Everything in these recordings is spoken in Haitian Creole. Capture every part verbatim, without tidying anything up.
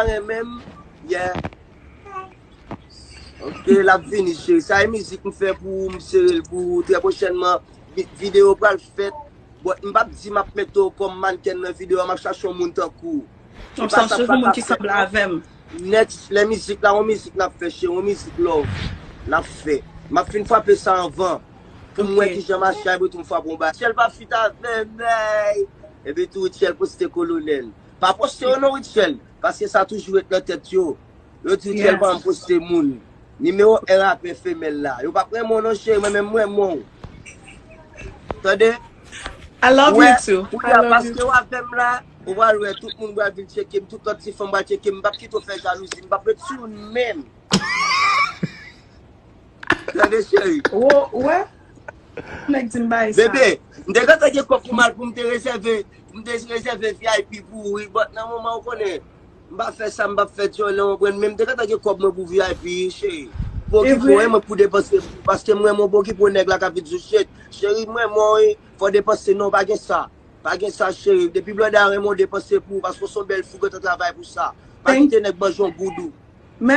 renmen m, yeah. Ok, l ap vini, cheri. Sa e mizik m fè pou ou, m sere l pou ou. Trè pwochènman, vi- videyo pral fèt. But m p ap di m ap mete w kòm mannken nan videyo a, m ap chache yon moun tankou ou. Yon sa cheve moun ki sanble avè m. Next, lè mizik la, yon mizik n ap fè, cheri, yon mizik love n ap fè. M ap fin frape sa anvan. Pou m wè Ok. Kijan mache a, epi tou m frape yon bagay. Rutshelle pa fit avè m, ey. Epi tou Rutshelle poste Kolonèl. Pa poste yo non Rutshelle, paske sa toujou ret nan tèt yo. Yo di Rutshelle Yeah. pa janm poste moun. Nimewo en rapè femèl la. Yo p ap renmen w non cheri, mwen menm m renmen w. Tande? I love Wè, you too. Kounye I a, love you paske too. w avè m la, ou pral wè tout moun pral vin tcheke m, tout lòt ti fanm pral tcheke m, m p ap kite w fè jalouzi, m p ap ret sou ou menm. Tande cheri. Wo, wè? Nèg di m bay sa. Bebe, m te gentan gen kòb pou m al pou m te rezève, m te rezève V I P pou ou, wi, but nan moman ou konnen, m pa fè sa, m pa fè djòlè, w konprann, men m te gentan gen kòb mwen pou V I P, cheri. Pou E okipe w, vre? e mwen pou depanse pou ou, paske m renmen w, pou okipe w, nèg la k ap vin di w, shit, cheri, m renmen w, wi, fò depanse, non, pa gen sa. Pa gen sa, cheri. Depi blòda renmen w, depanse pou ou, paske w se yon bèl fi, w gentan travay pou sa. Pa Thank kite nèg manje yon goudou.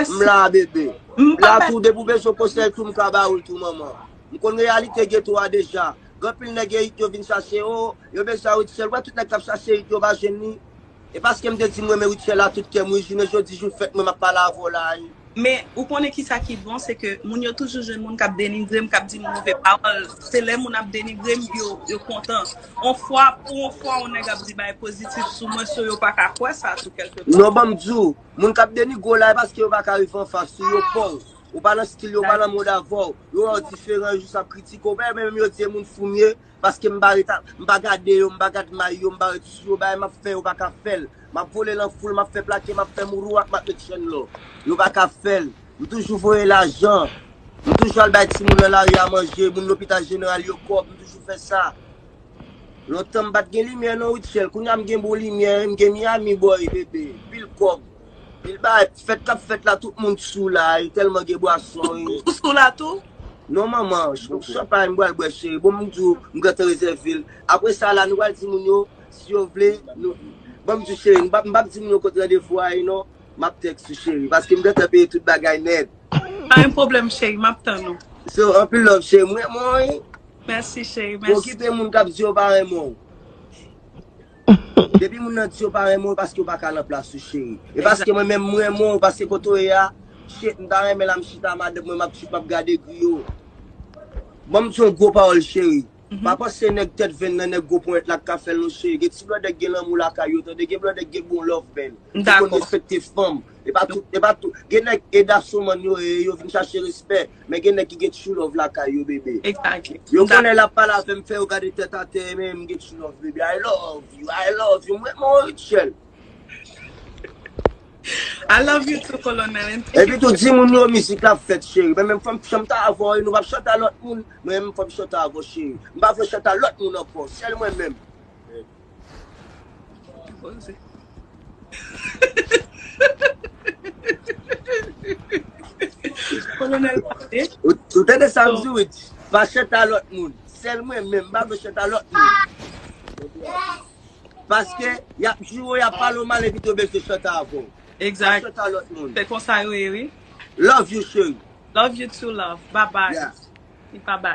M Mèsi. la, bebe. M M la pa tou, depi w bezwen konsèy tou, m ka ba ou l tou, manman. M konn reyalite geto a deja. Gen anpil nèg Ayiti yo vin chache, o, yo bezwen Rutshelle. Wè tout nèg k ap chache Ayiti yo pa jwenn li. E paske m te di m renmen Rutshelle a tout kè m, wi, jounen jodi jou fèt mwen m ap pale avè w la, wi. Men ou konnen ki sa ki bon, se ke moun yo toujou jwenn moun k ap denigre m, k ap di m move pawòl. Se lè moun ap denigre m, yo, yo kontan. On fwa, pou on fwa, on nèg ap di bagay pozitif sou mwen, so yo pa ka kwè sa tou kèlke pa. Non, ban m di w, moun k ap denigre w la, e paske yo pa ka rive anfas ou, yo pè w. Ou pa nan stil yo, ou pa nan mòd avè w. Yo wè w diferan, yo jis ap kritike w. Menm yo di e moun fou m ye, paske m pa ret, m pa gade yo, m pa gad may yo, m pa ret sou yo, bagay m ap fè, yo pa ka fè l. M ap vole nan foul, m ap fè plake, m ap fè mourouak, m ap met chèn lò. Yo pa ka fè l. M toujou voye lajan. M toujou al bay timoun nan lari a manje, moun lopital jeneral yo kòb, m toujou fè sa. Lontan m pa t gen limyè non, Rutshelle. Kounye a m gen bon limyè, m gen Miami Boy, bebe. Pil kòb. Pil bagay. Fèt k ap fèt la, tout moun sou la, e tèlman gen bwason, e. Ou sou la tou? Non, manman, ch- chanpay m pral bwè, cheri. Bon, m di w, m gentan rezève l. Apre sa la, nou pral di moun yo, si yo vle, nou, bon, m di w, cheri, m p ap, m p ap di moun yo kot randevou a ye, non. M ap tèks ou, cheri, paske m gentan peye tout bagay nèt. Pa gen pwoblèm, cheri, m ap tann ou. So, anpil love, cheri. M renmen w, wi. Mèsi, cheri, Pou mèsi. okipe moun k ap di yo pa renmen w. Depi moun nan di yo pa renmen w, paske yo pa ka nan plas ou, cheri. E paske mwen menm, m renmen w, paske kote w ye a, shit, m ta renmen la, m chita madanm mwen, m ap, m ap gade griyo. Ban m di yon gwo pawòl, cheri. Pa panse nèg tèt venn nan, nèg gwo ponyèt la k ka fè l non, cheri. Gen ti blòdè k gen lanmou lakay yo, tande, gen blòdè k gen bon love, man. Ki konn respekte fanm. E pa tout, e pa tout. Gen nèg e dasomann yo ye, yo vin chache respè. Men gen nèg ki gen true love lakay yo, bebe. Exactly. Yo konnen l ap pale avè m, fè yo gade tèt atè, men m gen true love, bebe. I love you, I love you. Mwen, mwen, Rutshelle. I love you too, Colonel. And thank Epi tou, di moun yo mizik la ap fèt, cheri. Men menm fanm chanm ta avè w, nou p ap chante a lòt moun. Mwen menm fanm chante avè w, cheri. M pa vle chante a lòt moun ankò. Sèl mwen menm. Poze. Kolonèl Poze. Ou, ou tande sa m di w, wi? Pa chante a lòt moun. Sèl mwen menm, m pa vle chante a lòt moun. Paske y ap joure, y ap pale w mal, epi tou bezwen chante avè w. Pa Exact. Chante a lòt moun. Se konsa yo ye, wi. Love you, cheri. Love you too, love. Bye bye. Yeah. Bye bye.